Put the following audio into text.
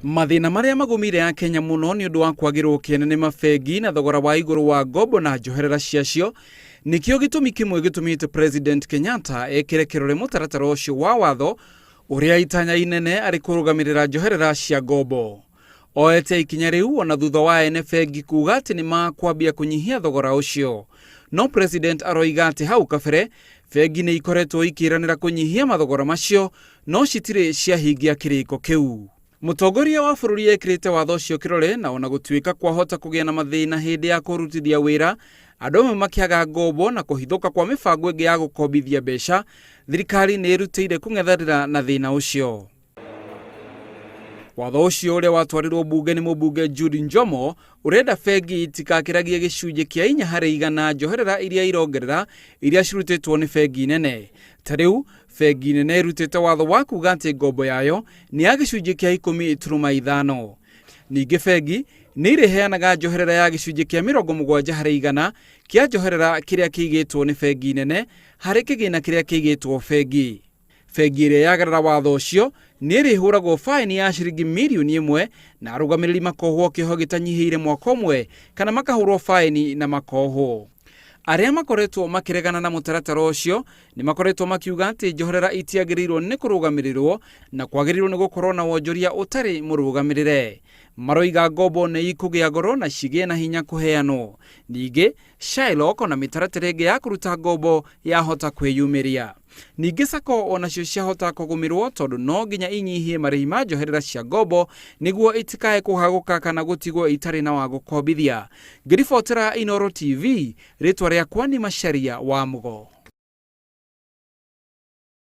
Mathĩna marĩa magũmĩire Akenya mũno nĩ ũndũ wa kwagĩrwo kĩene nĩ mabengi na thogora wa igũrũ wa ngombo na njoherera ciacio nĩkĩo gĩtũmi kĩmwe gĩtũmĩte President Kenyatta ekĩre kĩrore mũtaratara ũcio wa watho ũrĩa itanya inene arĩ kũrũgamĩrĩra njoherera cia ngombo. Oete ikinya rĩu ona thutha wa ene bengi kuga atĩ nĩ makwambia kũnyihia thogora ũcio. No President aroiga atĩ hau kabere bengi nĩ ikoretwo ikĩranĩra kũnyihia mathogora macio no citirĩ ciahingia kĩrĩko kĩu. Mũtongoria wa bũrũri ekĩrĩte watho ũcio kĩrore na ona gũtuĩka kwahota kũgĩa na mathĩna hĩndĩ ya kũrutithia wĩra, andũ amwe makĩaga ngombo na kũhithũka kwa mĩbango ĩngĩ ya gũkombithia mbeca, thirikari nĩ ĩrutĩire kũng'ethanĩra na thĩna ũcio. Watho ũcio ũrĩa watwarirwo mbunge nĩ mũmbunge Jude Njomo ũrenda bengi itikakĩragie gĩcunjĩ kĩa 4% njoherera iria irongerera iria cirutĩtwo nĩ bengi nene. Ta rĩu bengi nene ĩrutĩte watho wa kuga atĩ ngombo yayo nĩ ya gĩcunjĩ kĩa 10.5. Ningĩ bengi nĩ irĩheanaga njoherera ya gĩcunjĩ kĩa 70% kĩa njoherera kĩrĩa kĩigĩtwo nĩ bengi nene harĩ kĩgĩna kĩrĩa kĩigĩtwo bengi. Bengi ĩrĩa yagarara watho ũcio nĩ ĩrĩhũragwo faĩni ya ciringi mirioni 1 na arũgamĩrĩri makohwo kĩoho gĩtanyihĩire mwaka ũmwe kana makahũrwo faĩni na makohwo. Arĩa makoretwo makĩregana na mũtaratara ũcio nĩ makoretwo makiuga atĩ njoherera itiagĩrĩirwo nĩ kũrũgamĩrĩrwo na kwagĩrĩirwo nĩ gũkorwo na wonjoria ũtarĩ mũrũgamĩrĩre. Maroiga ngombo nĩ ikũgĩa goro na cigĩe na hinya kũheanwo. Ningĩ Shylock na mĩtaratara ĩngĩ ya kũruta ngombo yahota kwĩyumĩria. Ningĩ Sacco onacio ciahota kũgũmĩrwo tondũ no nginya inyihie marĩhi ma njoherera cia ngombo nĩguo itikae kũhagũka kana gũtigwo itarĩ na wa gũkombithia. Ngĩribotera Inooro TV, rĩtwa rĩakwa nĩ Macharia wa Mũgo.